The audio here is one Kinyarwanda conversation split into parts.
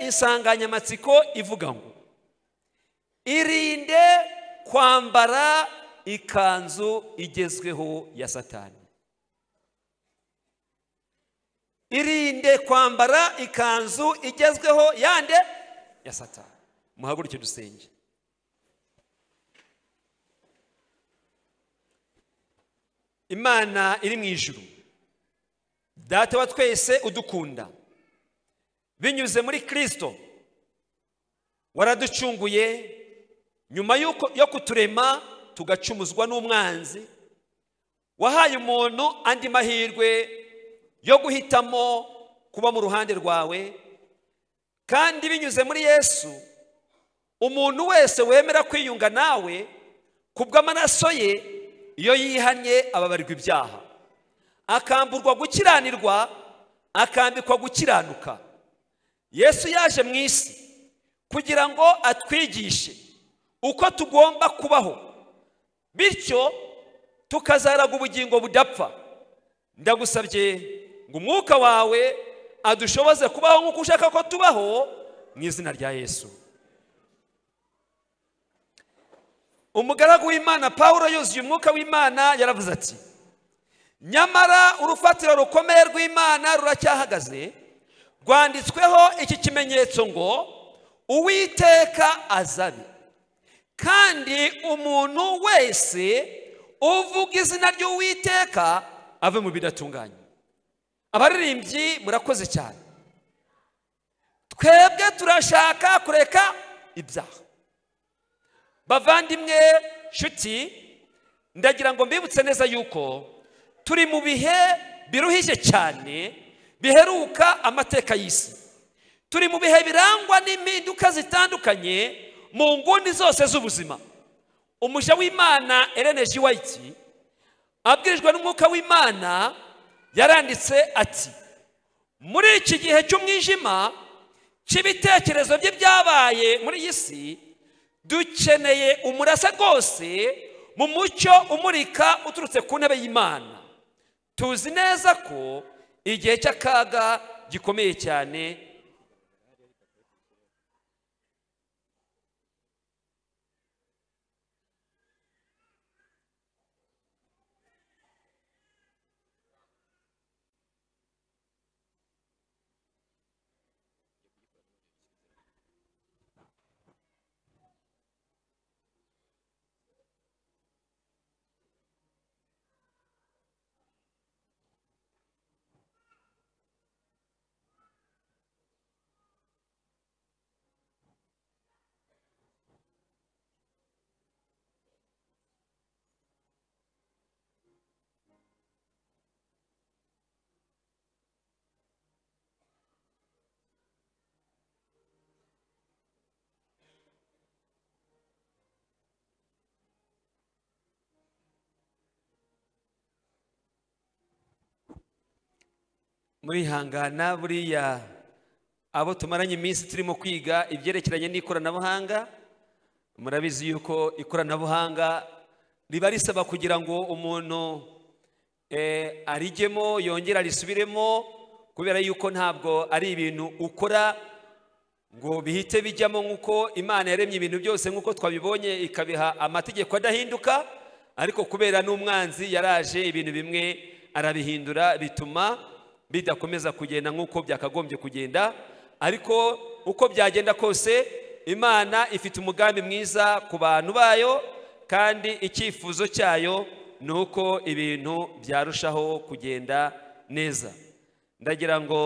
Insanganyamatsiko ivuga ngo irinde kwambara ikanzu igezweho ya Satani. Irinde kwambara ikanzu igezweho yande ya Satani. Muhaguruke dusenge. Imana iri mu ijuru, Data wa twese udukunda, binyuze muri Kristo waraducunguye nyuma yo kuturema tugacumuzwa n'umwanzi. Wahaye umuntu andi mahirwe yo guhitamo kuba mu ruhande rwawe, kandi binyuze muri Yesu umuntu wese wemera kwiyunga nawe kubw'amaraso ye, iyo yihanye ababarirwa ibyaha, akamburwa gukiranirwa, akambikwa gukiranuka. Yesu yaje mu isi kugira ngo atwigishe uko tugomba kubaho, bityo tukazaraga ubugingo budapfa. Ndagusabye ngo umwuka wawe adushoboze kubaho nk'uko ushaka ko tubaho, mu izina rya Yesu. Umugaragu w'Imana Pawulo yuzuye umwuka w'Imana yaravuze ati: nyamara urufatiro rukomeye rw'Imana ruracyahagaze, rwanditsweho iki kimenyetso ngo Uwiteka azabe, kandi umuntu wese uvuga izina ry'Uwiteka ave mu bidatunganye. Abaririmbyi murakoze cyane. Twebwe turashaka kureka ibyaha. Bavandimwe shuti, ndagira ngo mbibutse neza yuko turi mu bihe biruhije cyane biheruka amateka y'isi. Turi mu bihe birangwa n'impinduka zitandukanye mu nguni zose z'ubuzima. Umuja w'Imana Ellen G. White abwirijwe n'umwuka w'Imana yaranditse ati: muri iki gihe cy'umwijima cy'ibitekerezo bye byabaye muri iyi si, dukeneye umurasa rwose mu mucyo umurika uturutse ku ntebe y'Imana. Tuzi neza ko igihe cy'akaga gikomeye cyane. Murihangana, buriya abo tumaranye iminsi turimo kwiga ibyerekeranye n'ikoranabuhanga, murabizi yuko ikoranabuhanga riba risaba kugira ngo umuntu arijyemo yongera arisubiremo, kubera yuko ntabwo ari ibintu ukora ngo bihite bijyamo nk'uko Imana yaremye ibintu byose nk'uko twabibonye ikabiha amategeko adahinduka. Ariko kubera n'umwanzi yaraje ibintu bimwe arabihindura, bituma bidakomeza kugenda nk'uko byakagombye kugenda. Ariko uko byagenda kose, Imana ifite umugambi mwiza ku bantu bayo, kandi icyifuzo cyayo ni uko ibintu byarushaho kugenda neza. Ndagira ngo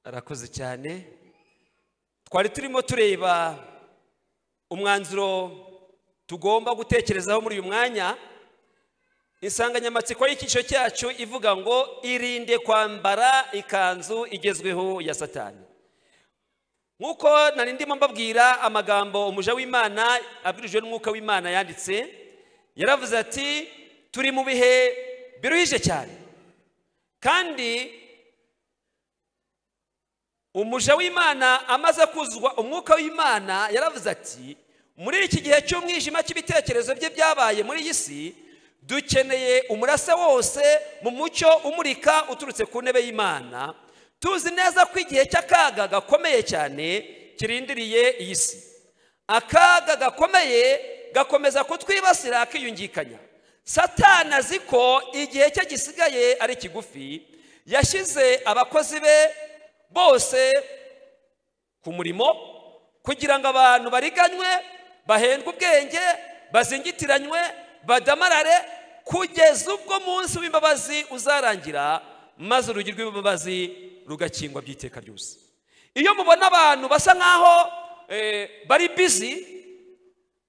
Arakoze cyane. Twari turimo tureba umwanzuro tugomba gutekerezaho muri uyu mwanya. Insanganyamatsiko y'icyiciro cyacu ivuga ngo irinde kwambara ikanzu igezweho ya Satani. Nkuko nari ndimo mbabwira amagambo umuja w'Imana abwirijwe n'umwuka w'Imana yanditse, yaravuze ati turi mu bihe biruhije cyane, kandi umuja w'Imana amaze kuzwa umwuka w'Imana yaravuze ati muri iki gihe cy'umwijima cy'ibitekerezo bye byabaye muri iyi si, dukeneye umurase wose mu mucyo umurika uturutse ku ntebe y'Imana. Tuzi neza ko igihe cy'akaga gakomeye cyane kirindiriye iyi si. Akaga gakomeye gakomeza kutwibasira akiyungikanya. Satani azi ko igihe cye gisigaye ari kigufi, yashyize abakozi be bose ku murimo kugira ngo abantu bariganywe, bahendwe ubwenge, bazingitiranywe, badamarare, kugeza ubwo munsi w'imbabazi uzarangira, maze urugi rw'imbabazi rugakingwa by'iteka ryose. Iyo mubona abantu basa nkaho bari busy,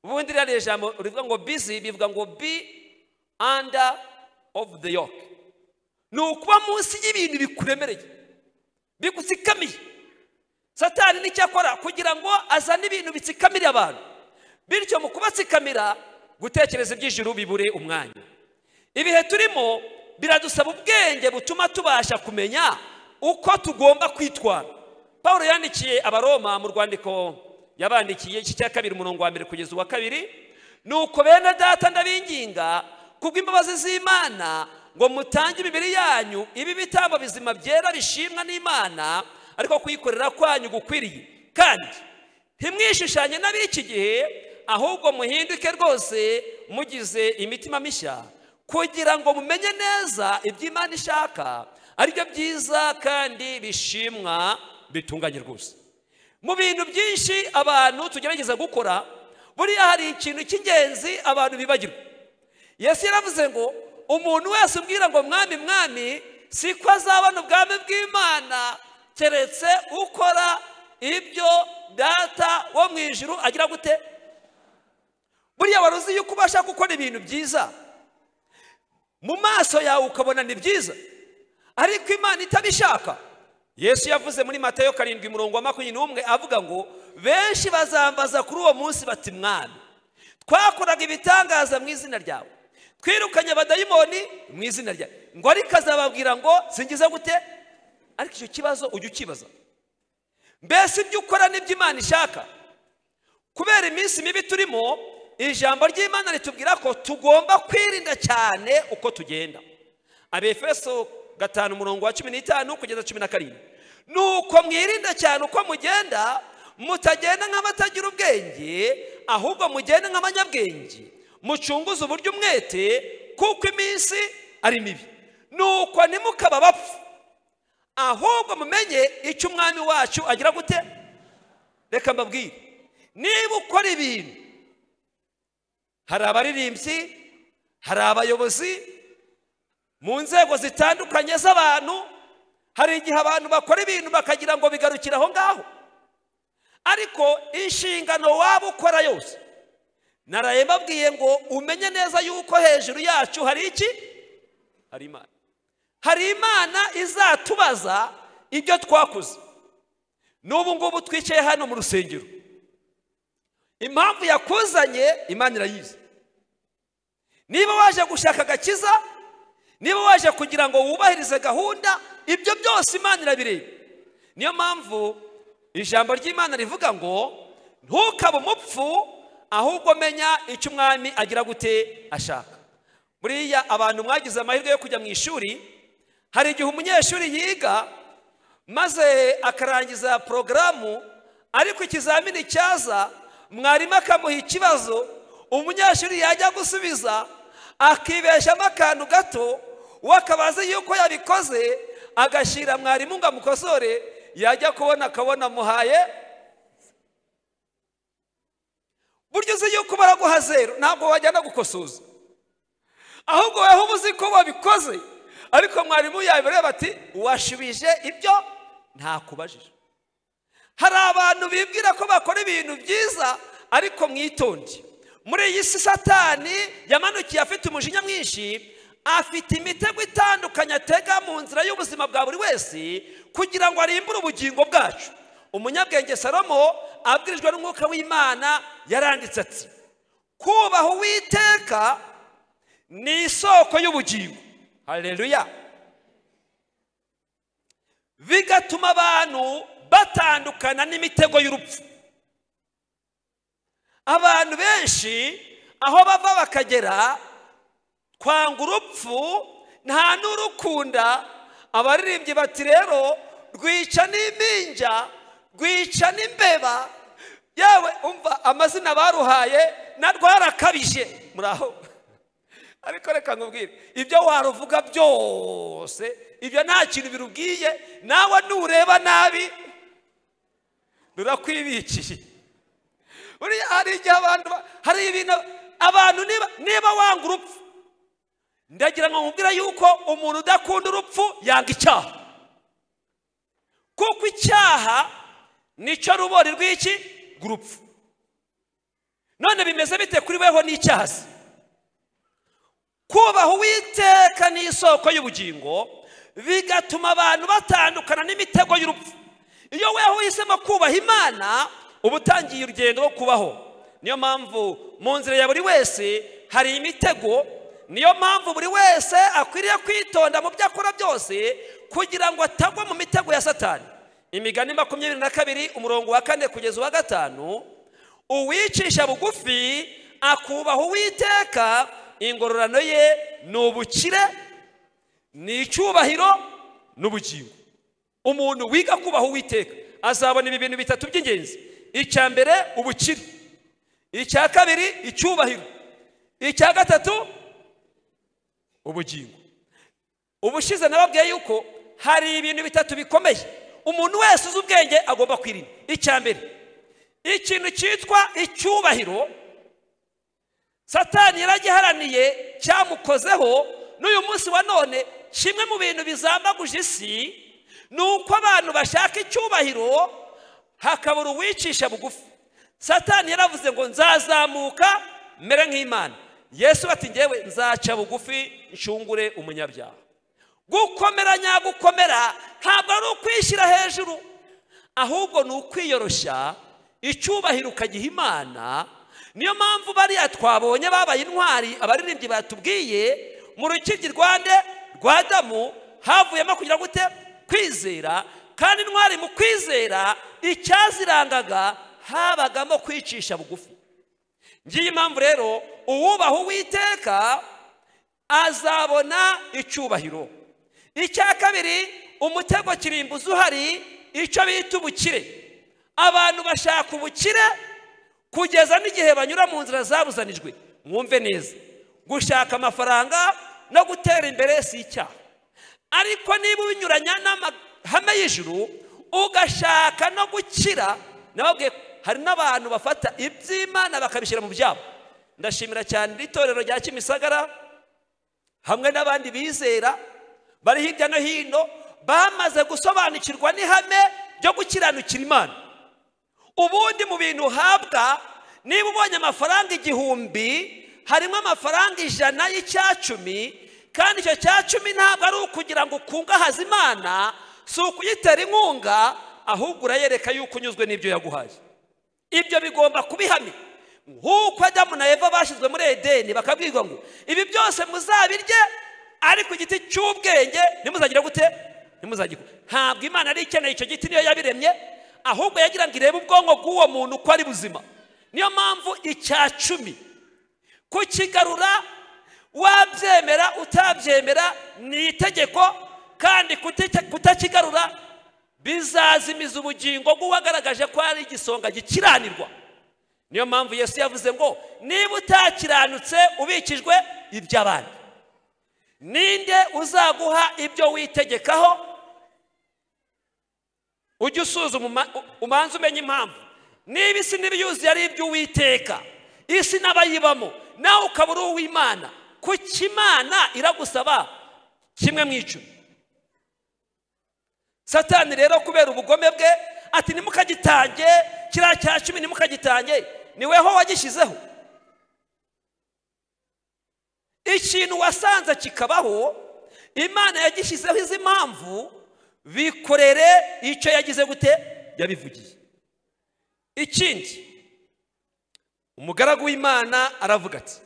ubundi ririya jambo rivuga ngo busy bivuga ngo be under of the yoke, ni ukuba munsi y'ibintu bikuremereye, bigutsikamiye. Satani nicyo akora kugira ngo azane ibintu bitsikamira abantu, bityo mu kubatsikamira gutekereza iby'ijuru bibure umwanya. Ibihe turimo biradusaba ubwenge butuma tubasha kumenya uko tugomba kwitwara. Paulo yandikiye Abaroma mu rwandiko yabandikiye iki cya 2 umurongo wa 1 kugeza uwa 2, nuko bene data ndabinginga kubw'imbabazi z'Imana ngo mutange imibiri yanyu ibi bitambo bizima byera bishimwa n'Imana, ariko kuyikorera kwanyu gukwiriye, kandi ntimwishushanye n'ab'iki gihe, ahubwo muhinduke rwose mugize imitima mishya, kugira ngo mumenye neza iby'Imana ishaka, aribyo byiza kandi bishimwa bitunganye rwose. Mu bintu byinshi abantu tugerageza gukora, buriya hari ikintu cy'ingenzi abantu bibagirwa. Yesu yaravuze ngo umuntu wese umbwira ngo mwami mwami, siko azabona ubwami bw'Imana keretse ukora ibyo data wo mu ijuru agira gute. Buriya wari uzi yuko ubasha gukora ibintu byiza mu maso yawe ukabona ni byiza, ariko Imana itabishaka. Yesu yavuze muri Matayo 7 umurongo wa 21 avuga ngo benshi bazambaza kuri uwo munsi bati mwami, twakoraga ibitangaza mu izina ryawe, twirukanye abadayimoni mu izina ryawe, ngo ariko azababwira ngo singize gute. Ariko icyo kibazo ujya ukibaza, mbese ibyo ukora n'ibyo Imana ishaka? Kubera iminsi mibi turimo, ijambo ry'Imana ritubwira ko tugomba kwirinda cyane uko tugenda. Abefeso 5 umurongo wa 15 kugeza 17, nuko mwirinda cyane uko mugenda, mutagenda nk'abatagira ubwenge, ahubwo mugende nk'abanyabwenge, mucunguze uburyo umwete, kuko iminsi ari mibi. Nuko ntimukaba bapfu, ahubwo mumenye icyo umwami wacu agira gute. Reka mbabwire, niba ukora ibintu, hari abaririmbyi, hari abayobozi mu nzego zitandukanye z'abantu, hari igihe abantu bakora ibintu bakagira ngo bigarukire aho ngaho, ariko inshingano waba ukora yose, naraye mbabwiye ngo umenye neza yuko hejuru yacu hari iki? Hari Imana. Hari Imana izatubaza ibyo twakoze. N'ubu ngubu twicaye hano mu rusengero, impamvu yakuzanye Imana irayizi. Niba waje gushaka agakiza, niba waje kugira ngo wubahirize gahunda, ibyo byose Imana irabireba. Niyo mpamvu ijambo ry'Imana rivuga ngo ntukabe umupfu, ahubwo menya icyo umwami agira gute ashaka. Buriya abantu mwagize amahirwe yo kujya mu ishuri, hari igihe umunyeshuri yiga maze akarangiza porogaramu, ariko ikizamini cyaza mwarimu akamuha ikibazo, umunyeshuri yajya gusubiza akibeshamo akantu gato, we akaba azi yuko yabikoze, agashyira mwarimu ngo amukosore, yajya kubona akabona amuhaye. Buryo uzi yuko baraguha zero, ntabwo wajyana gukosoza, ahubwo weho uba uzi ko wabikoze, ariko mwarimu yabireba ati washubije ibyo Ntakubajije. Hari abantu bibwira ko bakora ibintu byiza, ariko mwitonde. Muri iyi si Satani yamanukiye afite umujinya mwinshi, afite imitego itandukanye atega mu nzira y'ubuzima bwa buri wese kugira ngo arimbure ubugingo bwacu. Umunyabwenge Salomo abwirijwe n'umwuka w'Imana yaranditse ati: kubaha Uwiteka ni isoko y'ubugingo. Haleluya. Bigatuma abantu batandukana n'imitego y'urupfu. Abantu benshi aho bava bakagera kwanga urupfu nta n'urukunda. Abaririmbyi bati rero rwica n'impinja, rwica n'imbeba, yewe umva amazina baruhaye na rwarakabije. Muraho. Ariko reka nkubwire, ibyo waruvuga byose ibyo nta kintu birubwiye, nawe nureba nabi rurakwibikiye. Buriya hari igihe abantu, hari ibintu abantu, niba wanga urupfu, ndagira ngo nkubwire yuko umuntu udakunda urupfu yanga icyaha, kuko icyaha nicyo rubori rw'iki? Rw'urupfu. None bimeze bite kuri weho n'icyaha se? Kubaha Uwiteka ni isoko y'ubugingo, bigatuma abantu batandukana n'imitego y'urupfu. Iyo weho uhisemo kubaha Imana, uba utangiye urugendo rwo kubaho. Niyo mpamvu mu nzira ya buri wese hari imitego, niyo mpamvu buri wese akwiriye kwitonda mu byo akora byose kugira ngo atagwa mu mitego ya Satani. Imigani 22 umurongo wa 4 kugeza uwa 5: uwicisha bugufi akubaha Uwiteka, ingororano ye ni ubukire, ni icyubahiro n'ubugingo. Umuntu wiga kubaha Uwiteka azabona ibi bintu bitatu by'ingenzi. Icya mbere ubukire, icya kabiri icyubahiro, icya gatatu ubugingo. Ubushize nababwiye yuko hari ibintu bitatu bikomeye umuntu wese uzi ubwenge agomba kwirinda. Icya mbere, ikintu cyitwa icyubahiro Satani yaragiharaniye, cyamukozeho. N'uyu munsi wa none kimwe mu bintu bizambaguje isi ni uko abantu bashaka icyubahiro hakabura uwicisha bugufi. Satani yaravuze ngo nzazamuka mere nk'Imana. Yesu ati ngewe nzaca bugufi nshungure umunyabyaha. Gukomera nyagukomera ntabwo ari ukwishyira hejuru, ahubwo ni ukwiyoroshya, icyubahiro ukagiha Imana. Niyo mpamvu bariya twabonye babaye intwari, abaririmbyi batubwiye mu rukigi rwande rwa Adamu havuyemo kugira gute? Kwizera. Kandi intwari mu kwizera icyazirangaga habagamo kwicisha bugufi. Ngiyi impamvu rero uwubaha Uwiteka azabona icyubahiro. Icya kabiri, umutego kirimbuzi uhari, icyo bita ubukire. Abantu bashaka ubukire kugeza n'igihe banyura mu nzira zabuzanijwe. Mwumve neza, gushaka amafaranga no gutera imbere si icyaha, ariko niba ubinyuranya n'amahame y'ijuru ugashaka no gukira, nababwiye hari n'abantu bafata iby'Imana bakabishyira mu byabo. Ndashimira cyane itorero rya Kimisagara hamwe n'abandi bizera bari hirya no hino bamaze gusobanukirwa n'ihame ryo gukiranukira Imana. Ubundi mu bintu uhabwa, niba ubonye amafaranga 1000 harimo amafaranga 100 y'icya-10, kandi icyo cya-10 ntabwo ari ukugira ngo ukungahaze Imana, si ukuyitera inkunga, ahubwo urayereka yuko unyuzwe n'ibyo yaguhaye. Ibyo bigomba kubihamya. Nk'uko Adamu na Eva bashyizwe muri Edeni bakabwirwa ngo ibi byose muzabirye, ariko igiti cy'ubwenge ntimuzagira gute? Ntimuzagikora. Ntabwo Imana ari ikeneye icyo giti, niyo yabiremye, ahubwo yagira ngo irebe ubwonko bw'uwo muntu uko ari buzima. Niyo mpamvu icya 10 kukigarura wabyemera utabyemera ni itegeko, kandi kutakigarura bizazimiza ubugingo bw'uwagaragaje ko ari igisonga gikiranirwa. Niyo mpamvu Yesu yavuze ngo niba utakiranutse ubikijwe iby'abandi, ninde uzaguha ibyo witegekaho? Ujye usuzuma umanze umenye impamvu. Niba isi n'ibiyuzuye ari iby'Uwiteka, isi n'abayibamo, nawe ukaba uri uw'Imana, kuki Imana iragusaba 1 mu 10? Satani rero kubera ubugome bwe ati nimukagitange kiriya cya cumi, nimukagitange, niweho wagishyizeho. Ikintu wasanze kikabaho, Imana yagishyizeho izi mpamvu, bikorere icyo yagize gute, yabivugiye. Ikindi umugaragu w'Imana aravuga ati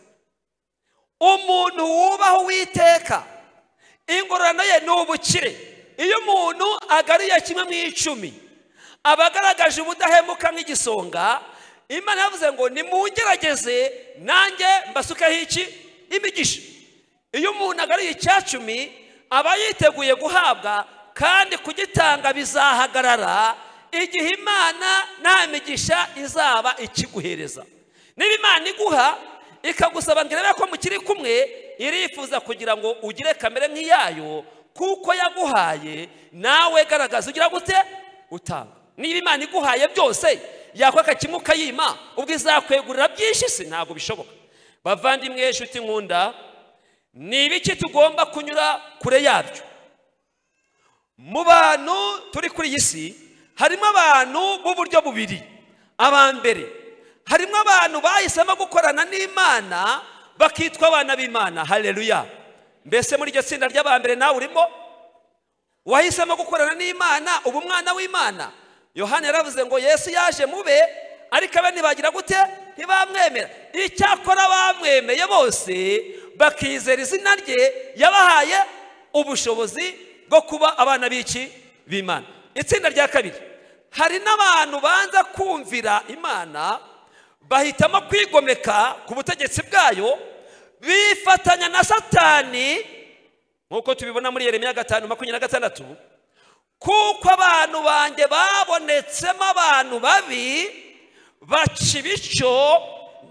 umuntu wubaha Uwiteka ingororano ye ni ubukire. Iyo umuntu agariye kimwe mu 10 aba agaragaje ubudahemuka nk'igisonga. Imana yavuze ngo nimungerageze nanjye mbasukeho iki? Imigisha. Iyo umuntu agariye icya 10 aba yiteguye guhabwa, kandi kugitanga bizahagarara igihe Imana nta migisha izaba ikiguhereza. Niba Imana iguha ikagusaba ngo irebe ko mukiri kumwe, irifuza kugira ngo ugire kamere nk'iyayo, kuko yaguhaye nawe garagaza ugira gute, utanga. Niba Imana iguhaye byose yakwaka kimwe ukayima, ubwo izakwegurira byinshi se? Ntabwo bishoboka. Bavandimwe, inshuti nkunda, ni ibiki tugomba kunyura kure yabyo? Mu bantu turi kuri iyi si harimo abantu b'uburyo bubiri. Aba mbere harimo abantu bahisemo gukorana n'Imana bakitwa abana b'Imana. Haleluya! Mbese muri iryo tsinda ry'abambere nawe urimo? Wahisemo gukorana n'Imana, ubu umwana w'Imana. Yohana yaravuze ngo Yesu yaje mube, ariko abe ntibagira gute, ntibamwemera. Icyakora bamwemeye bose bakizera izina rye, yabahaye ubushobozi bwo kuba abana b'iki? B'Imana. Itsinda rya kabiri hari n'abantu banza kumvira Imana, bahitamo kwigomeka ku butegetsi bwayo, bifatanya na Satani, nk'uko tubibona muri Yeremiya 5:26, kuko abantu banjye babonetsemo abantu babi baca ibico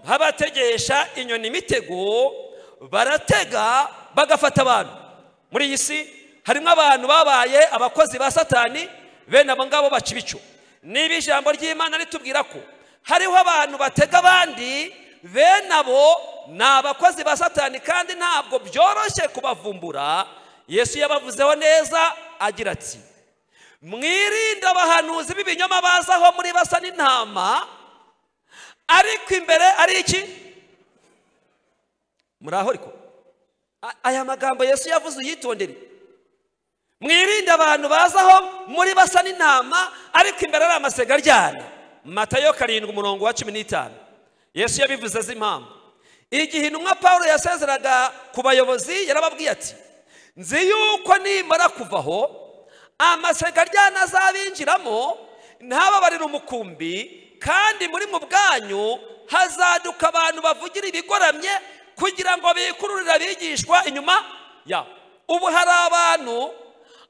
nk'abategesha inyoni imitego, baratega bagafata abantu. Muri iyi si harimo abantu babaye abakozi ba Satani, bene abo ngabo baca ibico. Niba ijambo ry'Imana ritubwira ko hariho abantu batega abandi, bene abo ni abakozi ba Satani, kandi ntabwo byoroshye kubavumbura. Yesu yabavuzeho neza agira ati mwirinde abahanuzi b'ibinyoma bazaho muri basa n'intama, ariko imbere ari iki? Muraho ariko aya magambo Yesu yavuze uyitondere. Mwirinde abantu bazaho muri basa n'intama, ariko imbere ari amasega aryana. Matayo 7:15. Yesu yabivuze azi impamvu. Igihe intumwa Pawulo yasezeraga ku bayobozi yarababwiye ati nzi yuko nimara kuvaho amasega aryana azabinjiramo, ntababarire umukumbi, kandi muri mu bwanyu hazaduka abantu bavugira ibigoramye kugira ngo bikururire abigishwa inyuma yabo. Ubu hari abantu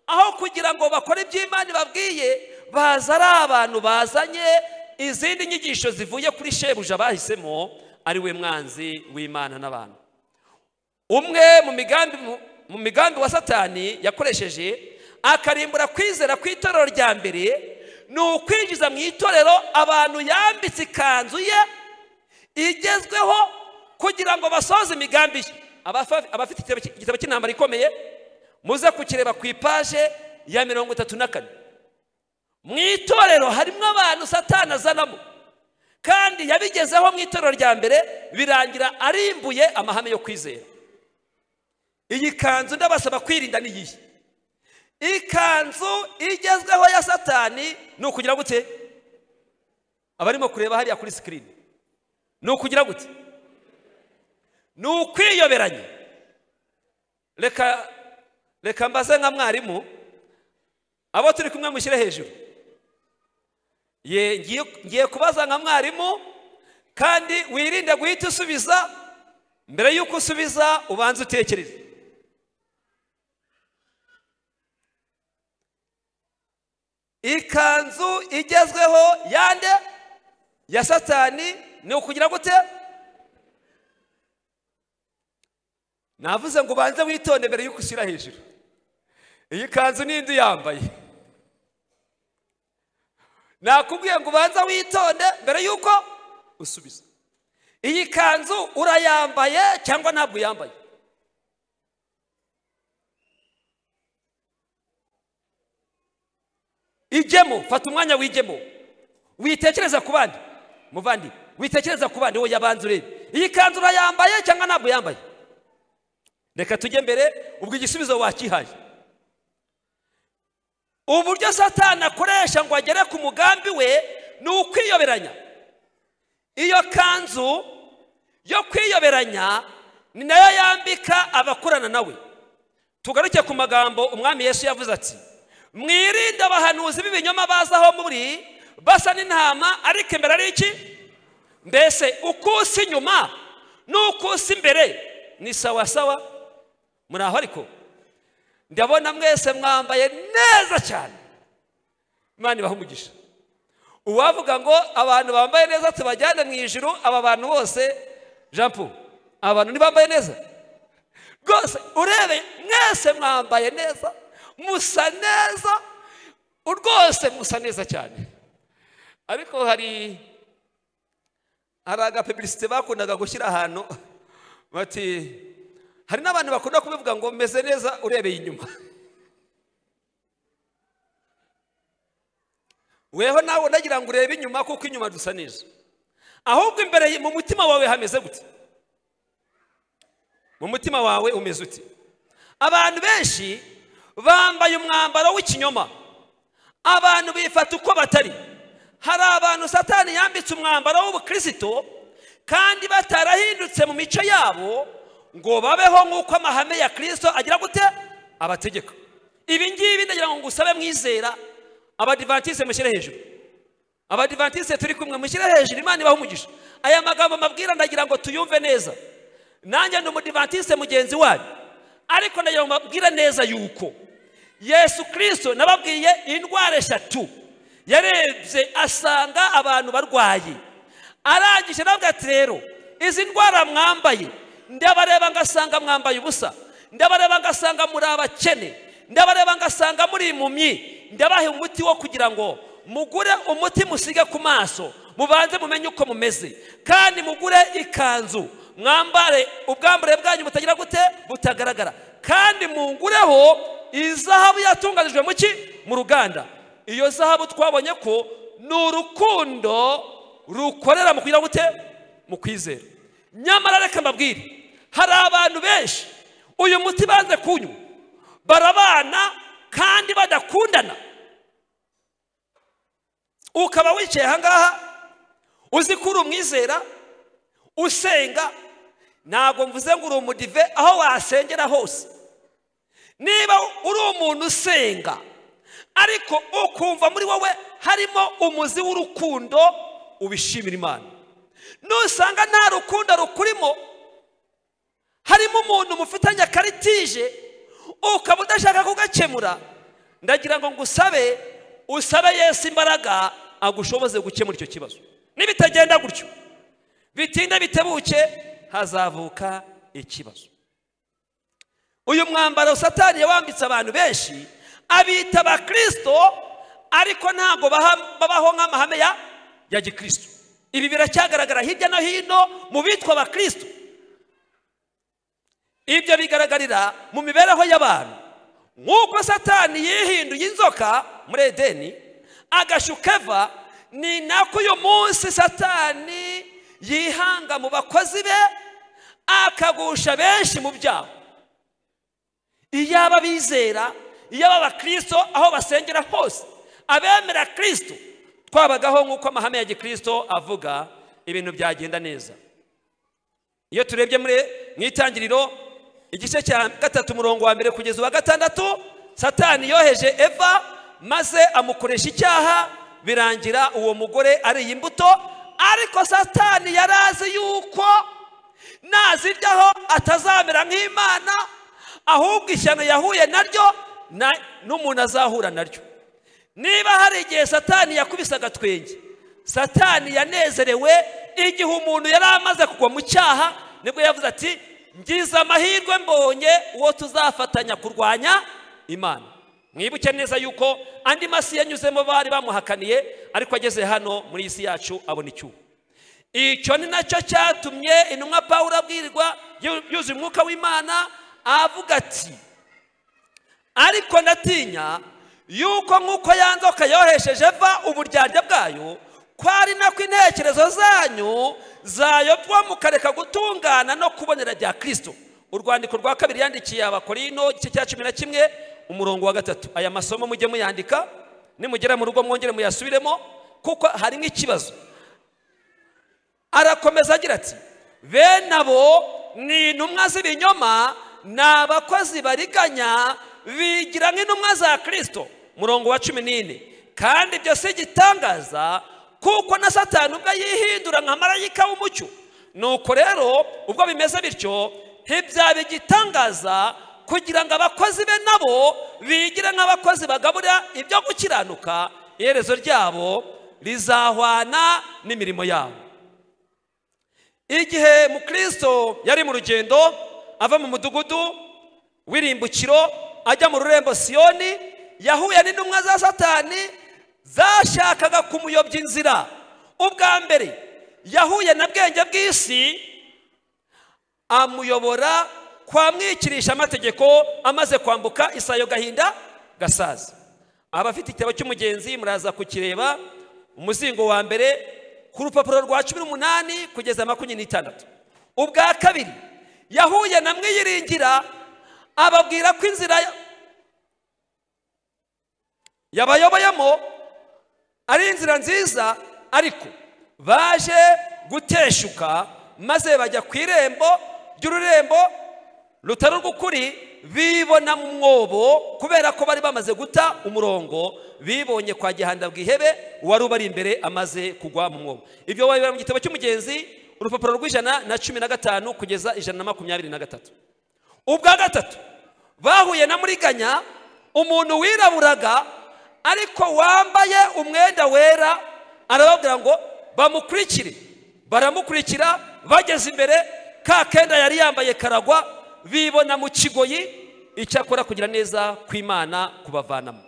aho kugira ngo bakore iby'Imana ibabwiye, baza ari abantu bazanye izindi nyigisho zivuye kuri shebuja bahisemo, ari we mwanzi w'Imana n'abantu. Umwe mu migambi wa Satani yakoresheje akarimbura kwizera kw'itorero rya mbere ni ukwinjiza mu itorero abantu yambitse ikanzu ye igezweho kugira ngo basoze imigambi ye. Abafite igitabo cy'intambara ikomeye muze kukireba ku ipaje ya 34. Mu itorero harimo abantu Satani azanamo, kandi yabigezeho mu itorero rya mbere birangira arimbuye amahame yo kwizera. Iyi kanzu ndabasaba kwirinda ni iyihe? Ikanzu igezweho ya Satani ni ukugira gute? Abarimo kureba hariya kuri screen, ni ukugira gute? Ni ukwiyoberanya. Reka mbaze nka mwarimu, abo turi kumwe mushyire hejuru. Ye, ngiye kubaza nka mwarimu, kandi wirinde guhita usubiza. Mbere y'uko usubiza ubanza utekereze. Ikanzu igezweho yande ya Satani ni ukugira gute? Navuze ngo ubanze witonde mbere y'uko ushyira hejuru. Iyi kanzu nindi yambaye. Nakubwiye ngo ubanze witonde mbere y'uko usubiza. Iyi kanzu urayambaye cyangwa ntabwo uyambaye? Ijyemo, fata umwanya wijyemo, witekereza ku bandi muvandi, witekereza ku bandi, wowe yabanza urebe iyi kanzu urayambaye cyangwa ntabwo yambaye. Reka tujye mbere, ubwo igisubizo wakihaye. Uburyo Satani akoresha ngo agere ku mugambi we ni ukwiyoberanya. Iyo kanzu yo kwiyoberanya ni nayo yambika abakorana nawe. Tugaruke ku magambo umwami Yesu yavuze ati: mwirinde abahanuzi b'ibinyoma bazaho muri basa n'intama ariko imbere ari iki? Mbese uko usa inyuma n'uko usa imbere ni sawa sawa? Muri aho ariko ndabona mwese mwambaye neza cyane, Imana ibahe umugisha. Uwavuga ngo abantu bambaye neza tubajyane mu ijuru, aba bantu bose, Jean Paul, abantu ntibambaye neza rwose. Urebe mwese mwambaye neza, musa neza rwose, musa neza cyane. Ariko hari agapublicité bakundaga gushyira ahantu bati, hari n'abantu bakunda kubivuga ngo meze neza urebeye inyuma. Weho nawe ndagira ngo urebe inyuma, kuko inyuma dusa neza. Ahubwo imbere mu mutima wawe hameze gute? Mu mutima wawe umeze ute? Abantu benshi bambaye umwambaro w'ikinyoma, abantu bifata uko batari. Hari abantu Satani yambitse umwambaro w'ubukristo kandi batarahindutse mu mico yabo ngo babeho nk'uko amahame ya Kristo agira gute abategeka. Ibi ngibi ndagira ngo ngusabe mwizera, abadivantiste mushyire hejuru, abadivantiste turi kumwe mushyire hejuru, Imana ibahe umugisha. Aya magambo mabwira ndagira ngo tuyumve neza. Nanjye ndi umudivantiste mugenzi wanyu, ariko ndagira ngo mbabwire neza yuko Yesu Kristo nababwiye indwara eshatu yarebye asanga abantu barwaye, arangije nabwo ati rero izi ndwara mwambaye, ndabareba ngasanga mwambaye ubusa, ndabareba ngasanga muri abakene, ndabareba ngasanga muri impumyi, ndabaha umuti wo kugira ngo mugure umuti musige ku maso, mubanze mumenye uko mumeze, kandi mugure ikanzu mwambare ubwambure bwanyu butagira gute butagaragara, kandi mungureho izahabu yatunganijwe mu ki? Mu ruganda. Iyo zahabu twabonye ko ni urukundo rukorera mu kugira gute? Mu kwizera. Nyamara reka mbabwire, hari abantu benshi uyu muti banze kunywa, barabana kandi badakundana. Ukaba wicaye aha ngaha uzi ko uri umwizera usenga, ntabwo mvuze ngo uri umudive, aho wasengera hose. Niba uri umuntu usenga ariko ukumva muri wowe harimo umuzi w'urukundo, ubishimira Imana. Nusanga nta rukundo rukurimo, harimo umuntu mufitanye akaritije ukaba udashaka kugakemura, ndagira ngo ngusabe usabe Yesu imbaraga agushoboze gukemura icyo kibazo. Nibitagenda gutyo, bitinde bitebuke, hazavuka ikibazo. Uyu mwambaro Satani yawambitse abantu benshi, abita abakristo, ariko ntabwo babaho nk'amahame ya gikristo. Ibi biracyagaragara hirya no hino mu bitwa abakristo. Ibyo bigaragarira mu mibereho y'abantu. Nk'uko Satani yihinduye inzoka muri Edeni agashuka Eva, ni nako uyu munsi Satani yihanga mu bakozi be akagusha benshi mu byaha. Iyaba bizera, iyaba abakristo aho basengera hose, abemera Kristo, twabagaho nk'uko amahame ya gikristo avuga, ibintu byagenda neza. Iyo turebye muri mu itangiriro igice cya 3 umurongo wa 1 kugeza uwa 6, Satani yoheje Eva maze amukoresha icyaha, birangira uwo mugore ariye imbuto. Ariko Satani yarazi yuko naziryaho atazamera nk'Imana, ahubwo ishyano yahuye naryo n'umuntu azahura naryo. Niba hari igihe Satani yakubise agatwenge, Satani yanezerewe igihe umuntu yari amaze kugwa mu cyaha, nibwo yavuze ati ngize amahirwe mbonye uwo tuzafatanya kurwanya Imana. Mwibuke neza yuko andi masi yanyuzemo bari bamuhakaniye, ariko ageze hano muri isi yacu abona icyuho. Icyo ni nacyo cyatumye intumwa Pawulo abwirwa yuzuye umwuka w'Imana avuga ati ariko ndatinya Yuko nk'uko ya nzoka yohesheje Eva uburyarya bwayo, ko ari nako intekerezo zanyu zayobywa mukareka gutungana no kubonera bya Kristo. Urwandiko rwa kabiri yandikiye Abakorino igice cya 11 umurongo wa 3. Aya masomo mujye muyandika, nimugera mu rugo mwongere muyasubiremo, kuko harimo ikibazo. Arakomeza agira ati bene abo ni intumwa z'ibinyoma, ni abakozi bariganya, bigira nk'intumwa za Kristo. Murongo wa 14. Kandi ibyo si igitangaza, kuko na Satani ubwo yihindura nka marayika w'umucyo. Nuko rero ubwo bimeze bityo, ntibyaba igitangaza kugira ngo abakozi be nabo bigire nk'abakozi bagabura ibyo gukiranuka, iherezo ryabo rizahwana n'imirimo yabo. Igihe Mukristo yari mu rugendo ava mu mudugudu w'irimbukiro ajya mu rurembo Siyoni, yahuye n'intumwa za Satani zashakaga kumuyobya inzira. Ubwa mbere yahuye na bwenge bw'isi, amuyobora kwamwikirisha amategeko amaze kwambuka isayo gahinda gasaza. Abafite igitabo cy'umugenzi muraza kukireba, umuzingo wa mbere ku rupapuro rwa 18 kugeza 26. Ubwa kabiri yahuye na mwiyiringira, ababwira ko inzira yabayoboyemo ari inzira nziza, ariko baje guteshuka maze bajya ku irembo ry'ururembo rutari urw'ukuri, bibona mu mwobo kubera ko bari bamaze guta umurongo, bibonye kwa Gihanda bwihebe wari ubari imbere amaze kugwa mu mwobo. Ibyo wabibona mu gitabo cy'umugenzi urupapuro rw'115 kugeza 123. Ubwa gatatu bahuye na Muriganya, umuntu wiraburaga ariko wambaye umwenda wera, arababwira ngo bamukurikire. Baramukurikira, bageze imbere ka kenda yari yambaye karagwa, bibona mu kigoyi. Icyakora kugira neza kw'Imana kubavanamo.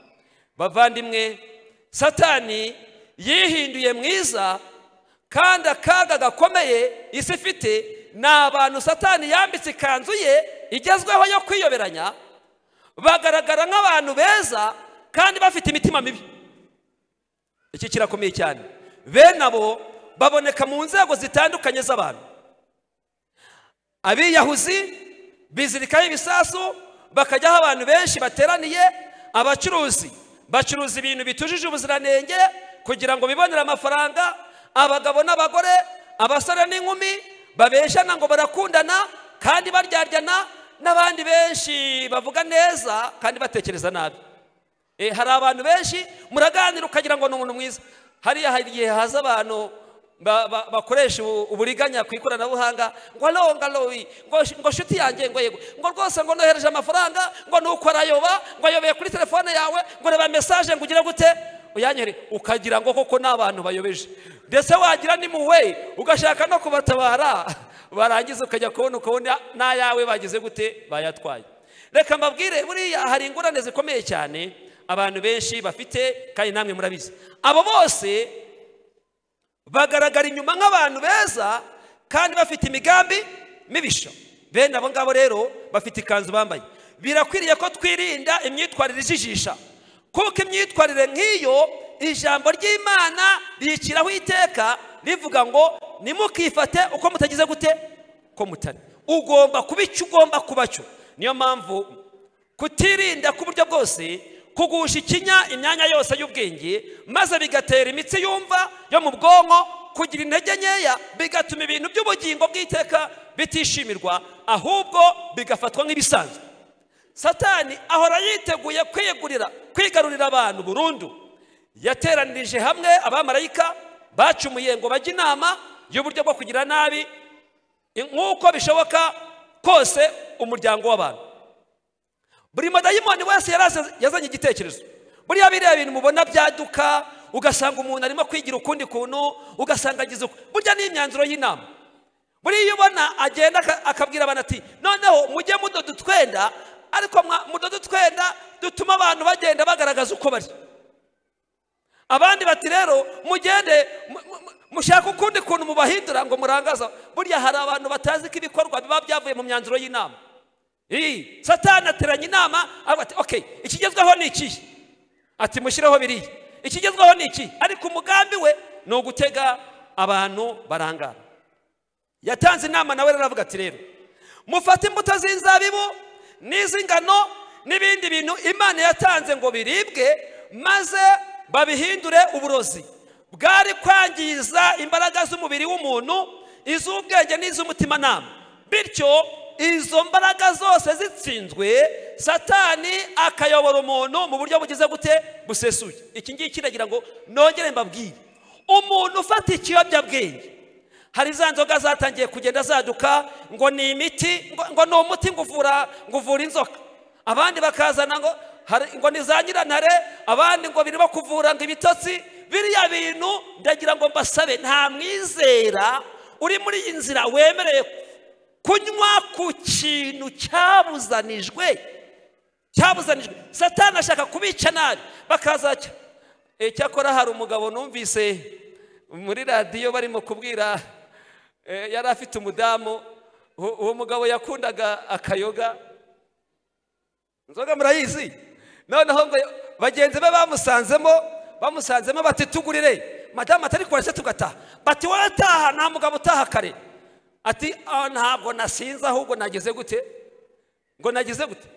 Bavandimwe, Satani yihinduye mwiza, kandi akaga gakomeye isi ifite ni abantu Satani yambitse ikanzu ye igezweho yo kwiyoberanya, bagaragara nk'abantu beza kandi bafite imitima mibi. Iki kirakomeye cyane. Bene abo baboneka mu nzego zitandukanye z'abantu. Abiyahuzi bizirikaho ibisasu bakajyaho abantu benshi bateraniye, abacuruzi bacuruza ibintu bitujuje ubuziranenge kugira ngo bibonere amafaranga, abagabo n'abagore, abasore n'inkumi babeshana ngo barakundana kandi baryaryana, n'abandi benshi bavuga neza kandi batekereza nabi. Hari abantu benshi muraganira ukagira ngo ni umuntu mwiza. Hariya hari igihe haza abantu bakoresha uburiganya ku ikoranabuhanga, ngo alowi, ngo shuti yanjye, ngo yego, ngo rwose ngo nohereje amafaranga, ngo nuko arayoba, ngo ayobeye kuri telefone yawe, ngo reba message ngo ugire gute, uyanyere, ukagira ngo koko n'abantu bayobeje. Ndetse wagira ni muwe ugashaka no kubatabara, barangiza ukajya kubona ukabona n'ayawe bagize gute, bayatwaye. Reka mbabwire, buriya hari ingorane zikomeye cyane abantu benshi bafite, kandi namwe murabizi. Abo bose bagaragara inyuma nk'abantu beza kandi bafite imigambi mibisha. Bene abo ngabo rero bafite ikanzu bambaye. Birakwiriye ko twirinda imyitwarire ijijisha, kuko imyitwarire nk'iyo ijambo ry'Imana riyiciraho iteka rivuga ngo nimukifate uko mutagize gute ko mutari. Ugomba kuba icyo ugomba kuba cyo. Niyo mpamvu kutirinda ku buryo bwose kugusha ikinya imyanya yose y'ubwenge, maze bigatera imitsi yumva yo mu bwonko kugira intege nkeya, bigatuma ibintu by'ubugingo bw'iteka bitishimirwa, ahubwo bigafatwa nk'ibisanzwe. Satani ahora yiteguye kwigarurira abantu burundu. Yateranirije hamwe abamarayika bacumuye ngo bajye inama y'uburyo bwo kugira nabi nk'uko bishoboka kose umuryango w'abantu. Buri madayimoni wese yazanye igitekerezo. Buriya biriya bintu mubona byaduka, ugasanga umuntu arimo kwigira ukundi kuntu, ugasanga agize uko, burya ni imyanzuro y'inama. Buriya iyo ubona agenda akabwira abantu ati noneho mujye mudoda utwenda, ariko mudoda utwenda dutuma abantu bagenda bagaragaza uko bari. Abandi bati rero mugende mushaka ukundi kuntu mubahindura ngo murangaza. Burya hari abantu batazi ko ibikorwa biba byavuye mu myanzuro y'inama. Satani ateranya inama avuga ati okay, ikigezweho ni ikihe? Ati mushyireho biriya, ikigezweho ni iki. Ariko umugambi we ni ugutega abantu barangara. Yatanze inama nawe aravuga ati rero mufate imbuto z'inzabibu n'iz'ingano n'ibindi bintu Imana yatanze ngo biribwe, maze babihindure uburozi bwari kwangiza imbaraga z'umubiri w'umuntu, iz'ubwenge n'iz'umutimanama. Bityo izo mbaraga zose zitsinzwe, Satani akayobora umuntu mu buryo bugize gute? Busesuye. Iki ngiki ndagira ngo nongere mbabwire, umuntu ufata ikiyobyabwenge, hari za nzoga zatangiye kugenda zaduka ngo ni imiti, ngo ni umuti ngo uvura inzoka, abandi bakazana ngo ni za nyirantare, abandi ngo birimo kuvura ngo ibitotsi. Biriya bintu ndagira ngo mbasabe, nta mwizera uri muri iyi nzira wemereye kunywa ku kintu cyabuzanijwe. Satani ashaka kubica nabi bakazacya. Cyakora hari umugabo numvise muri radiyo barimo kubwira, yari afite umudamu, uwo mugabo yakundaga akayoga, inzoga murayizi. Noneho ngo bagenzi be bamusanzemo bati tugurire madamu, atari kubaretse tugataha. Bati wowe taha, nta mugabo utaha kare. Ati ntabwo nasinze, ahubwo nageze gute? Ngo nageze gute?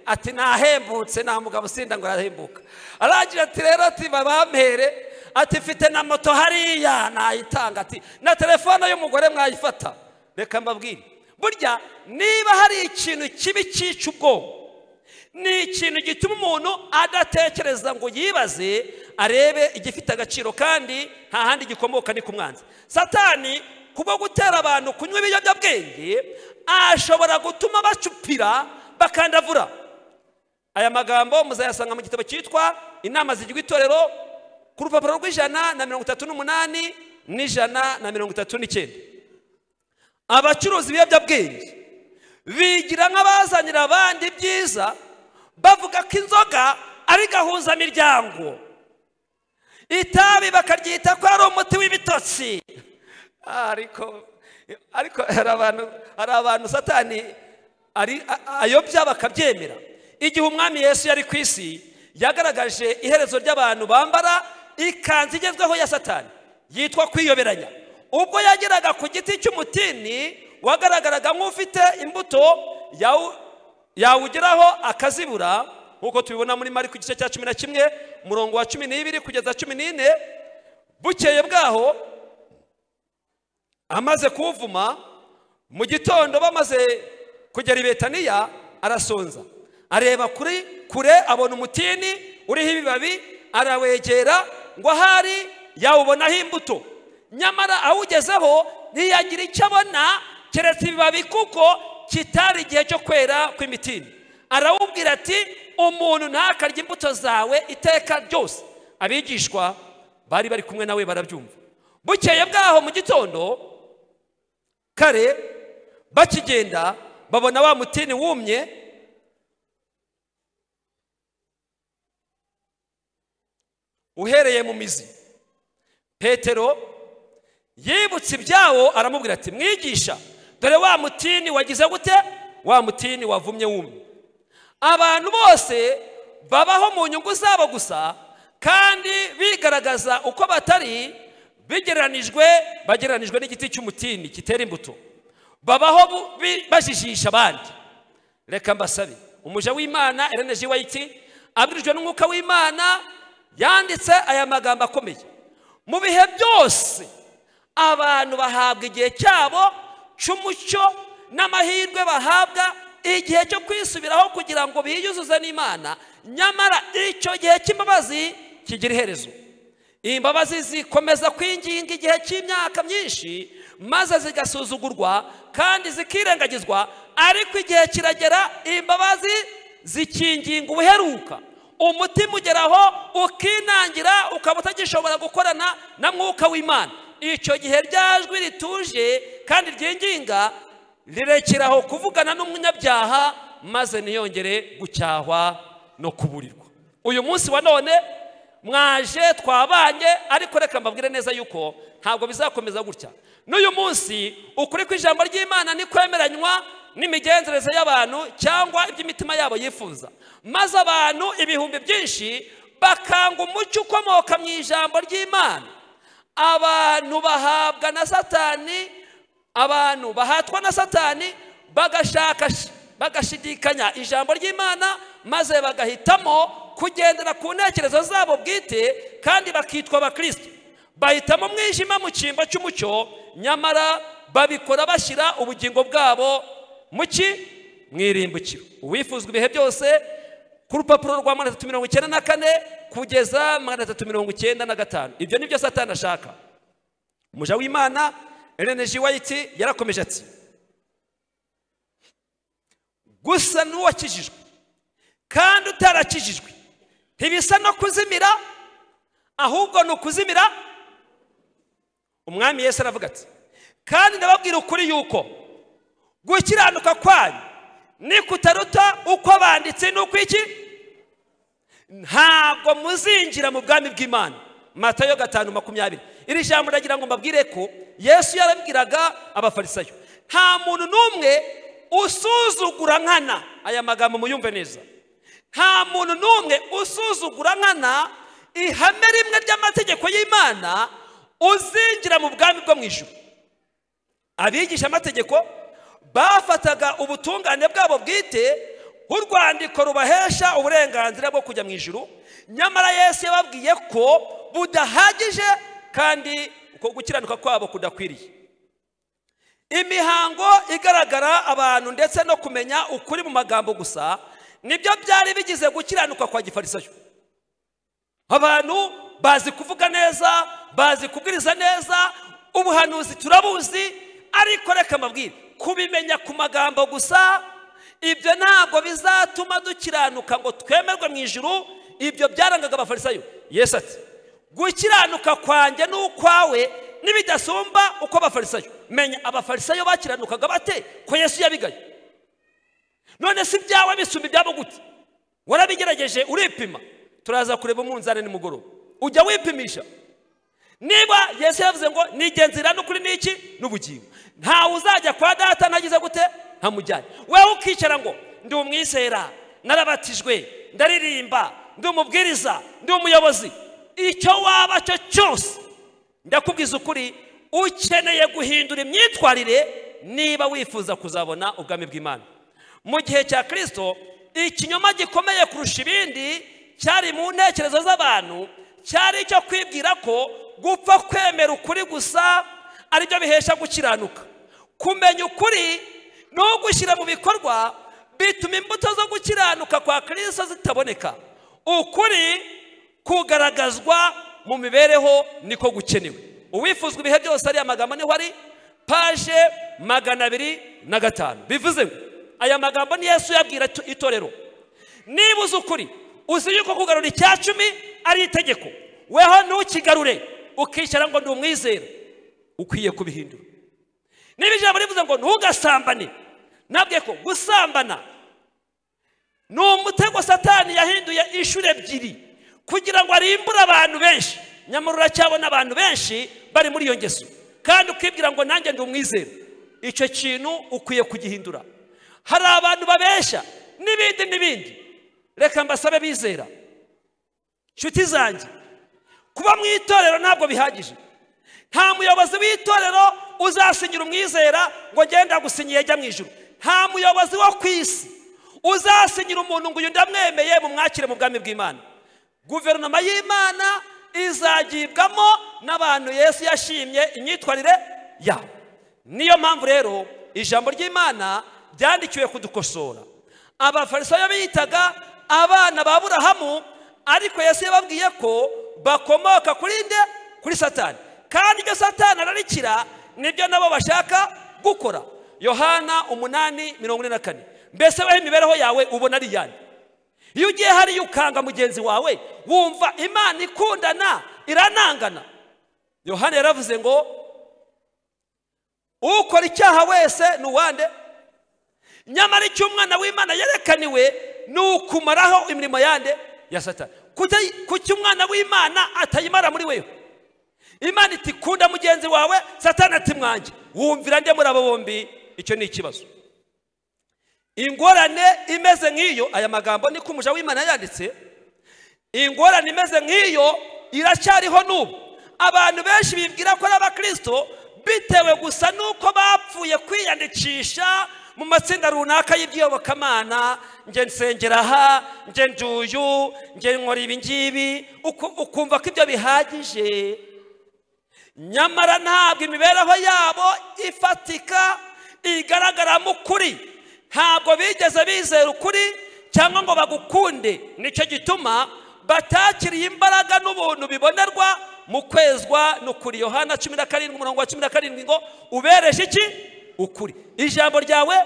Ati nahembutse, nta mugabo usinda ngo arahembuka. Aragira ati rero ati babampere, ati mfite na moto hariya nayitanga, ati na telefone y'umugore mwayifata. Reka mbabwire, burya niba hari ikintu kibi cyica ubwonko, ni ikintu gituma umuntu adatekereza ngo yibaze arebe igifite agaciro, kandi nta handi gikomoka ni ku mwanzi. Satani kubwo gutera abantu kunywa ibiyobyabwenge ashobora gutuma bacupira bakandavura. Aya magambo muzayasanga mu gitabo cyitwa Inama zigirwa itorero ku rupapuro rw'138 n'139. Abacuruzi b'ibiyobyabwenge bigira nk'abazanira abandi ibyiza, bavuga ko inzoga ari gahuzamiryango, itabi bakaryita ko ari umuti w'ibitotsi. Ariko hari abantu Satani ayobya bakabyemera. Igihe umwami Yesu yari ku isi, yagaragaje iherezo ry'abantu bambara ikanzu igezweho ya Satani yitwa kwiyoberanya. Ubwo yageraga ku giti cy'umutini wagaragaraga nk'ufite imbuto, yawugeraho akazibura, nk'uko tubibona muri Mariko igice cya 11 umurongo wa 12 kugeza 14. Bukeye bwaho amaze kuwuvuma, mu gitondo bamaze kugera i Betaniya, arasonza. Areba kure abona umutini uriho ibibabi, arawegera ngo ahari yawubonaho imbuto. Nyamara awugezeho ntiyagira icyo abona keretse ibibabi, kuko kitari igihe cyo kwera kw'imitini. Arawubwira ati umuntu ntakarya imbuto zawe iteka ryose. Abigishwa bari bari kumwe nawe barabyumva. Bukeye bwaho mu gitondo kare bakigenda, babona wa mutini wumye, uhereye mu mizi. Petero yibutse ibyawo aramubwira ati mwigisha, dore wa mutini wagize gute? Wa mutini wavumye wumye. Abantu bose babaho mu nyungu zabo gusa, kandi bigaragaza uko batari, bagereranijwe n'igiti cy'umutini kitera imbuto. Babaho bajijisha abandi. Reka mbasabe, umuja w'Imana Ellen G. White abwirijwe n'umwuka w'Imana yanditse aya magambo akomeye: mu bihe byose abantu bahabwa igihe cyabo cy'umucyo n'amahirwe, bahabwa igihe cyo kwisubiraho kugira ngo biyuzuze n'Imana. Nyamara icyo gihe cy'imbabazi kigira iherezo. Imbabazi zikomeza kwinginga igihe cy'imyaka myinshi, maze zigasuzugurwa kandi zikirengagizwa, ariko igihe kiragera imbabazi zikinginga ubuheruka. Umutima ugeraho ukinangira, ukaba utagishobora gukorana na mwuka w'Imana. Icyo gihe ryajwi rituje kandi ryinginga rirekeraho kuvugana n'umunyabyaha, maze ntiyongere gucyahwa no kuburirwa. Uyu munsi wa none mwaje twabanye, ariko reka mbabwire neza yuko ntabwo bizakomeza gutya. N'uyu munsi ukuri kw'ijambo ry'Imana ni kwemeranywa n'imigenzereze y'abantu cyangwa iby'imitima yabo yifuza, maze abantu ibihumbi byinshi bakanga umucyo ukomoka mu ijambo ry'Imana. Abantu bahabwa na Satani, abantu bahatwa na Satani bagashaka bagashidikanya ijambo ry'Imana, maze bagahitamo kugendera ku ntekerezo zabo bwite kandi bakitwa abakristo. Bahitamo umwijima mu cyimbo cy'umucyo, nyamara babikora bashyira ubugingo bwabo muki mwirimbukiro. Uwifuzwa ibihe byose, ku rupapuro rwa 394 kugeza 395. Ibyo nibyo Satani ashaka. Umuja w'Imana Ellen G. White yarakomeje ati: gusa n'uwakijijwe kandi utarakijijwe ntibisa no kuzimira, ahubwo ni ukuzimira. Umwami Yesu aravuga ati: kandi ndababwira ukuri yuko gukiranuka kwanyu ni kutaruta uko banditse n'uko iki, ntabwo muzinjira mu bwami bw'Imana. Matayo 5:20. Iri jambo ndagira ngo mbabwire ko Yesu yarabwiraga abafarisayo, nta muntu n'umwe usuzugura nkana. Aya magambo muyumve neza. Nta muntu n'umwe usuzugura nkana ihame rimwe ry'amategeko y'Imana uzinjira mu bwami bwo mu ijuru. Abigisha amategeko bafataga ubutungane bwabo bwite nk'urwandiko rubahesha uburenganzira bwo kujya mu ijuru, nyamara Yesu yababwiye ko budahagije kandi uko gukiranuka kwabo kudakwiriye. Imihango igaragara abantu ndetse no kumenya ukuri mu magambo gusa nibyo byari bigize gukiranuka kwa gifarisayo. Abantu bazi kuvuga neza, bazi kubwiriza neza, ubuhanuzi turabuzi, ariko reka mbabwire, kubimenya ku magambo gusa ibyo ntabwo bizatuma dukiranuka ngo twemerwe mu ijuru. Ibyo byarangaga abafarisayo. Yesu ati: gukiranuka kwanjye n'ukwawe nibidasumba uko abafarisayo. Menya abafarisayo bakiranukaga bate ko Yesu yabigaye? None si byawe bisumba ibyabo gute? Warabigerageje uripima? Turaza kureba umunzani nimugoroba. Ujya wipimisha? Niba Yesu yavuze ngo nigenzira n'ukuri n'iki n'ubugingo, ntawe uzajya kwa data ntagize gute ntamujyanye. Wewe ukicara ngo ndi umwizera, narabatijwe, ndaririmba, ndi umubwiriza, ndi umuyobozi, icyo waba cyo cyose, ndakubwiza ukuri, ukeneye guhindura imyitwarire niba wifuza kuzabona ubwami bw'Imana. Mu gihe cya Kristo, ikinyoma gikomeye kurusha ibindi cyari mu ntekerezo z'abantu cyari icyo kwibwira ko gupfa kwemera ukuri gusa aribyo bihesha gukiranuka. Kumenya ukuri no gushyira mu bikorwa bituma imbuto zo gukiranuka kwa Kristo zitaboneka. Ukuri kugaragazwa mu mibereho niko gukenewe. Uwifuzwa ibihe byose, ari amagambo niho ari page 205. Bivuze ngo aya magambo ni Yesu yabwira itorero: niba uzi ukuri, uzi yuko kugarura icya cumi ari itegeko, weho ntukigarure ukicara ngo ndi umwizera, ukwiye kubihindura. Niba ijambo rivuze ngo ntugasambane, nabwiye ko gusambana ni umutego Satani yahinduye inshuro ebyiri kugira ngo arimbure abantu benshi, nyamara uracyabona abantu benshi bari muri iyo ngeso, kandi ukibwira ngo nanjye ndi umwizera. Icyo kintu ukwiye kugihindura. Hari abantu babesha n'ibindi n'ibindi. Reka mbasabe bizera, nshuti zanjye, kuba mu itorero ntabwo bihagije. Nta muyobozi w'itorero uzasinyira umwizera ngo ngenda gusinyiye jya mu ijuru. Nta muyobozi wo ku isi uzasinyira umuntu ngo uyu ndamwemeye mumwakire mu bwami bw'Imana. Guverinoma y'Imana izagibwamo n'abantu Yesu yashimye imyitwarire yabo. Niyo mpamvu rero ijambo ry'Imana ryandikiwe kudukosora. Abafarisayo biyitaga abana ba Aburahamu, ariko Yesu yababwiye ko bakomoka kuri nde? Kuri Satani. Kandi ibyo Satani ararikira nibyo nabo bashaka gukora. Yohana 8:44. Mbese weho imibereho yawe ubona ari yande? Iyo ugiye hariya ukanga mugenzi wawe, wumva Imana ikundana iranangana. Yohana yaravuze ngo ukora icyaha wese ni uwande? Nyamara icyo umwana w'Imana yerekaniwe ni ukumaraho imirimo yande ya Satani. Kuki umwana w'Imana atayimara muri wewe? Imana iti kunda mugenzi wawe, Satani ati mwanjye. Wumvira nde muri abo bombi? Icyo ni ikibazo. Ingorane imeze nk'iyo, aya magambo ni ko umuja w'Imana yanditse, ingorane imeze nk'iyo iracyariho n'ubu. Abantu benshi bibwira ko ari abakristo bitewe gusa nuko bapfuye kwiyandikisha mu matsinda runaka y'iby'iyobokamana, nge nsengera aha, nge nduyu, nge nkora ibi ngibi, ukumva ko ibyo bihagije. Nyamara ntabwo imibereho yabo ifatika igaragaramo ukuri, ntabwo bigeze bizera ukuri cyangwa ngo bagukunde. Nicyo gituma batakiriye imbaraga n'ubuntu bibonerwa mu kwezwa n'ukuri. Yohana 17 umurongo wa 17 ngo ubereje iki? Ukuri. Ijambo ryawe.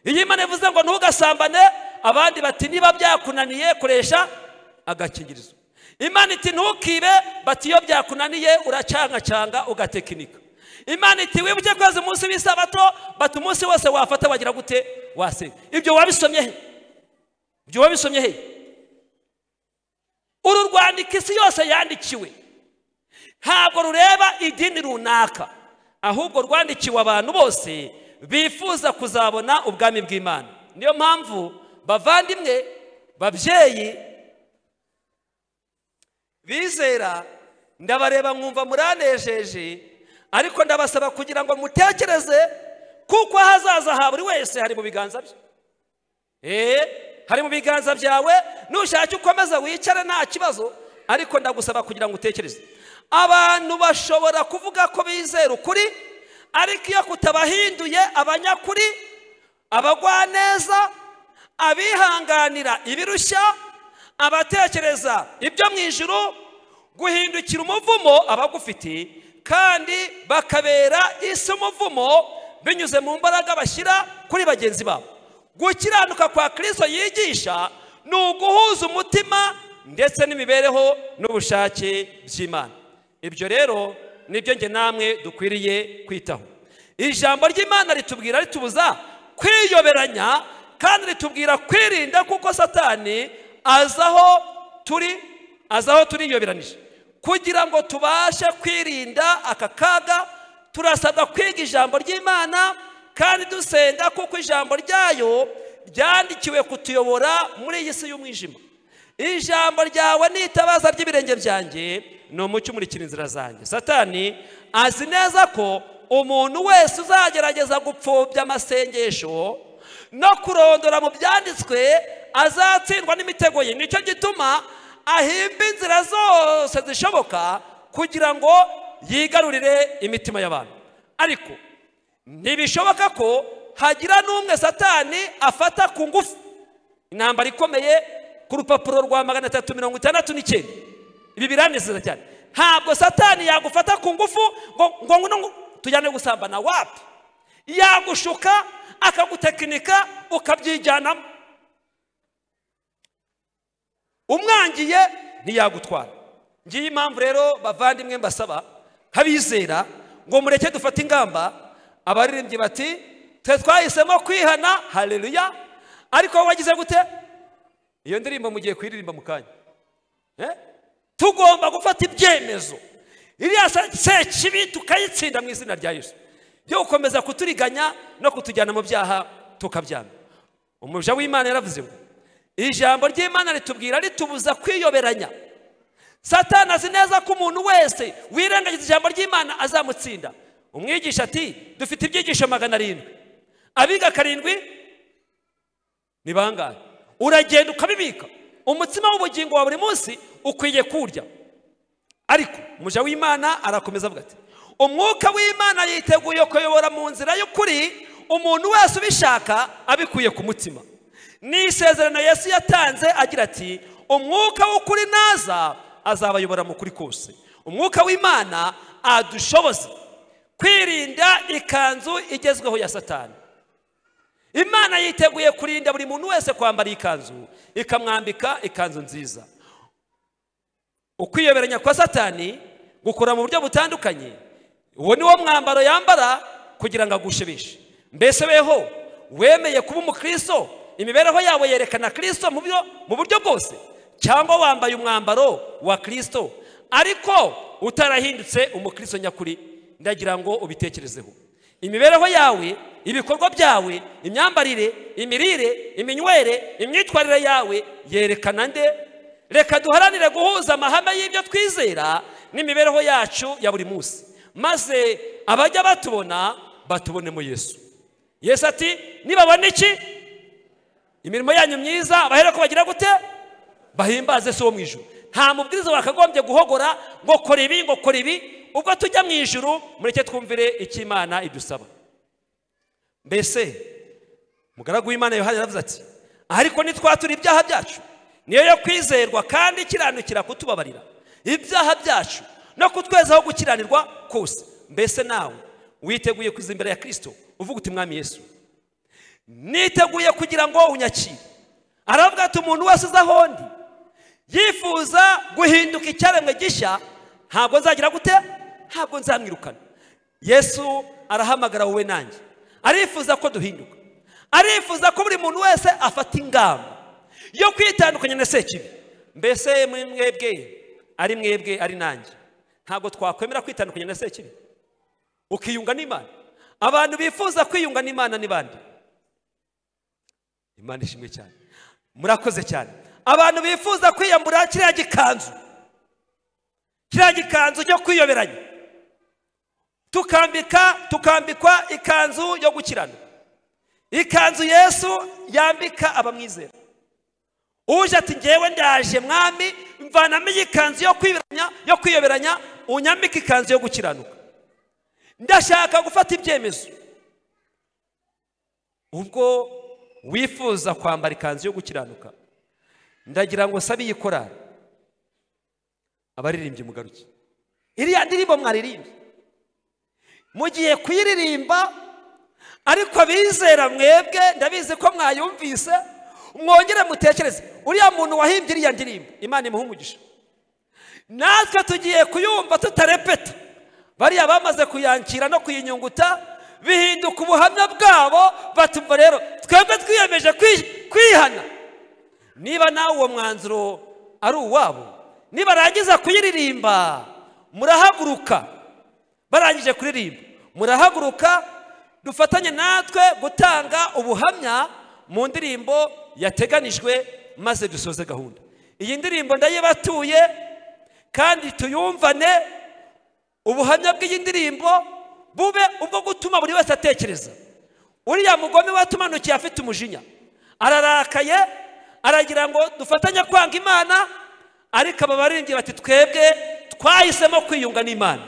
Iyo Imana ivuze ngo ntugasambane, abandi bati niba byakunaniye koresha agakingirizo. Imana iti ntukibe, bati iyo byakunaniye uracyangacanga ugatekinika. Imana iti wibuke kweza umunsi w'isabato, bati umunsi wose wafata wagira gute? Wasenga. Ibyo wabisomye he? Ibyo wabisomye he? Uru rwandiko isi yose yandikiwe ntabwo rureba idini runaka, ahubwo rwandikiwe abantu bose bifuza kuzabona ubwami bw'Imana. Niyo mpamvu bavandimwe, babyeyi bizera, ndabareba nkumva muranejeje, ariko ndabasaba kugira ngo mutekereze, kuko ahazaza ha buri wese hari mu biganza bye. Hari mu biganza byawe, nushaka ukomeza wicare nta kibazo, ariko ndagusaba kugira ngo utekereze. Abantu bashobora kuvuga ko bizera ukuri, ariko iyo kutabahinduye abanyakuri, abagwaneza, abihanganira ibirushya, abatekereza ibyo mu ijuru, guhindukira umuvumo abagufite, kandi bakabera isi umuvumo binyuze mu mbaraga bashyira kuri bagenzi babo. Gukiranuka kwa Kristo yigisha ni uguhuza umutima ndetse n'imibereho n'ubushake by'Imana. Ibyo rero nibyo nge namwe dukwiriye kwitaho. Ijambo ry'Imana ritubwira, ritubuza kwiyoberanya, kandi ritubwira kwirinda, kuko Satani azaho turi, azaho turiyoberanije. Kugira ngo tubashe kwirinda aka kaga, turasabwa kwiga ijambo ry'Imana kandi dusenga, kuko ijambo ryayo ryandikiwe kutuyobora muri iyi si y'umwijima. Ijambo ryawe ni itabaza ry'ibirenge byanjye, ni umucyo umurikira inzira zanjye. Satani azi neza ko umuntu wese uzagerageza gupfobya amasengesho no kurondora mu byanditswe azatsindwa n'imitego ye. Nicyo gituma ahimba inzira zose zishoboka kugira ngo yigarurire imitima y'abantu. Ariko ntibishoboka ko hagira n'umwe Satani afata ku ngufu. Intambara ikomeye ku rupapuro rwa 369. Ibi biranezeza cyane. Ntabwo Satani yagufata ku ngufu ngo ngo tujyane gusambana, wapi. Yagushuka akagutekinika ukabyijyanamo. Umwangiye ntiyagutwara. Ngiye impamvu rero bavandimwe mbasaba nk'abizera ngo mureke dufate ingamba. Abaririmbyi bati twe twahisemo kwihana, haleluya, ariko wagize gute? Iyo ndirimbo mugiye kuyiririmba mu kanya. Tugomba gufata ibyemezo, iriya sekibi tukayitsinda mu izina rya Yesu, byo gukomeza kuturiganya no kutujyana mu byaha tukabyanga. Umuja w'Imana yaravuze ngo ijambo ry'Imana ritubwira, ritubuza kwiyoberanya. Satani azi neza ko umuntu wese wirengagiza ijambo ry'Imana azamutsinda. Umwigisha ati dufite ibyigisho 700, abiga 7 ni bangahe? Uragenda ukabibika. Umutsima w'ubugingo wa buri munsi ukwiye kurya. Ariko umuja w'Imana arakomeza avuga ati umwuka w'Imana yiteguye kuyobora mu nzira y'ukuri umuntu wese ubishaka abikuye ku mutima. Ni isezerano Yesu yatanze agira ati umwuka w'ukuri naza azabayobora mu kuri kose. Umwuka w'Imana adushoboza kwirinda ikanzu igezweho ya Satani. Imana yiteguye kurinda buri muntu wese kwambara ikanzu, ikamwambika ikanzu nziza. Ukwiyoberanya kwa Satani gukora mu buryo butandukanye. Uwo ni wo mwambaro yambara kugira ngo agushibishe. Mbese weho wemeye kuba umukristo, imibereho yawe yerekana Kristo mu buryo bwose, cyangwa wambaye umwambaro wa Kristo ariko utarahindutse umukristo nyakuri? Ndagira ngo ubitekerezeho. Imibereho yawe ibikorwa byawe, imyambarire, imirire, iminywere, imyitwarire yawe yerekana nde? Reka duharanire guhuza amahame y'ibyo twizera n'imibereho yacu ya buri munsi, maze abajya batubona batubonemo Yesu. Yesu ati nibabona iki? Imirimo yanyu myiza, bahere ko bagira gute? Bahimbaze so mu ijuru. Nta mubwiriza wakagombye guhogora ngo kora ibi, ngo kora ibi. Ubwo tujya mu ijuru, mureke twumvire icyo Imana idusaba. Mbese mugaragu w'Imana Yohana yaravuze ati ariko nitwatura ibyaha byacu, niyo yo kwizerwa kandi ikiranukira kutubabarira ibyaha byacu no kutwezaho gukiranirwa kose. Mbese nawe witeguye kuza imbere ya Kristo uvuga uti Mwami Yesu, niteguye kugira ngo unyakire? Aravuga ati umuntu wese uza aho ndi yifuza guhinduka icyaremwe gishya, ntabwo nzagira gute? Ntabwo nzamwirukana. Yesu arahamagara wowe nanjye, arifuza ko duhinduka, arifuza ko buri muntu wese afata ingamba yo kwitandukanya na sekibi. Mbese mwebwe, ari mwebwe ari nanjye, ntabwo twakwemera kwitandukanya na sekibi ukiyunga n'Imana? Abantu bifuza kwiyunga n'Imana ni bande? Imana ishimwe cyane, murakoze cyane. Abantu bifuza kwiyambura kiriya gikanzu, kiriya gikanzu cyo kwiyoberanya, tukambikwa ikanzu yo gukirana, ikanzu Yesu yambika abamwizera. Uje ati ngewe ndaje Mwami, mvanamo iyi kanzu yo kwiyoberanya, unyambike ikanzu yo gukiranuka. Ndashaka gufata ibyemezo. Ubwo wifuza kwambara ikanzu yo gukiranuka, ndagira ngo sabe iyi korali abaririmbyi mugaruke. Iriya ndirimbo mwaririmbye mugiye kuyiririmba, ariko abizera mwebwe ndabizi ko mwayumvise, mwongere mutekereze uriya muntu wahimbye iriya ndirimbo, Imana imuhe umugisha. Natwe tugiye kuyumva tutarepeta, bariya bamaze kuyankira no kuyinyunguta bihinduka ubuhamya bwabo, batumva rero twebwe twiyemeje kwihana. Niba nawe uwo mwanzuro ari uwabo, nibarangiza kuyiririmba murahaguruka, barangije kuririmba murahaguruka, dufatanye natwe gutanga ubuhamya mu ndirimbo yateganijwe, maze dusoze gahunda. Iyi ndirimbo ndayibatuye kandi tuyumvane. Ubuhamya bw'iyi ndirimbo bube ubwo gutuma buri wese atekereza. Uriya mugome watumanukiye afite umujinya, ararakaye, aragira ngo dufatanye kwanga Imana, ariko aba baririmbyi bati twebwe twahisemo kwiyunga n'Imana.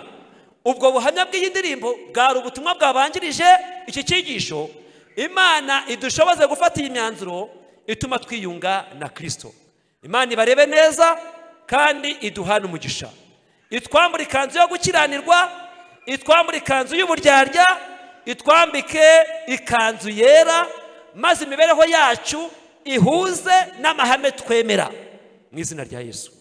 Ubwo buhamya bw'iyi ndirimbo bwari ubutumwa bwabanjirije iki cyigisho. Imana idushoboze gufata iyi myanzuro ituma twiyunga na Kristo. Imana ibarebe neza kandi iduhane umugisha, itwambure ikanzu yo gukiranirwa, itwambure ikanzu y'uburyarya, itwambike ikanzu yera, maze imibereho yacu ihuze n'amahame twemera mu izina rya Yesu.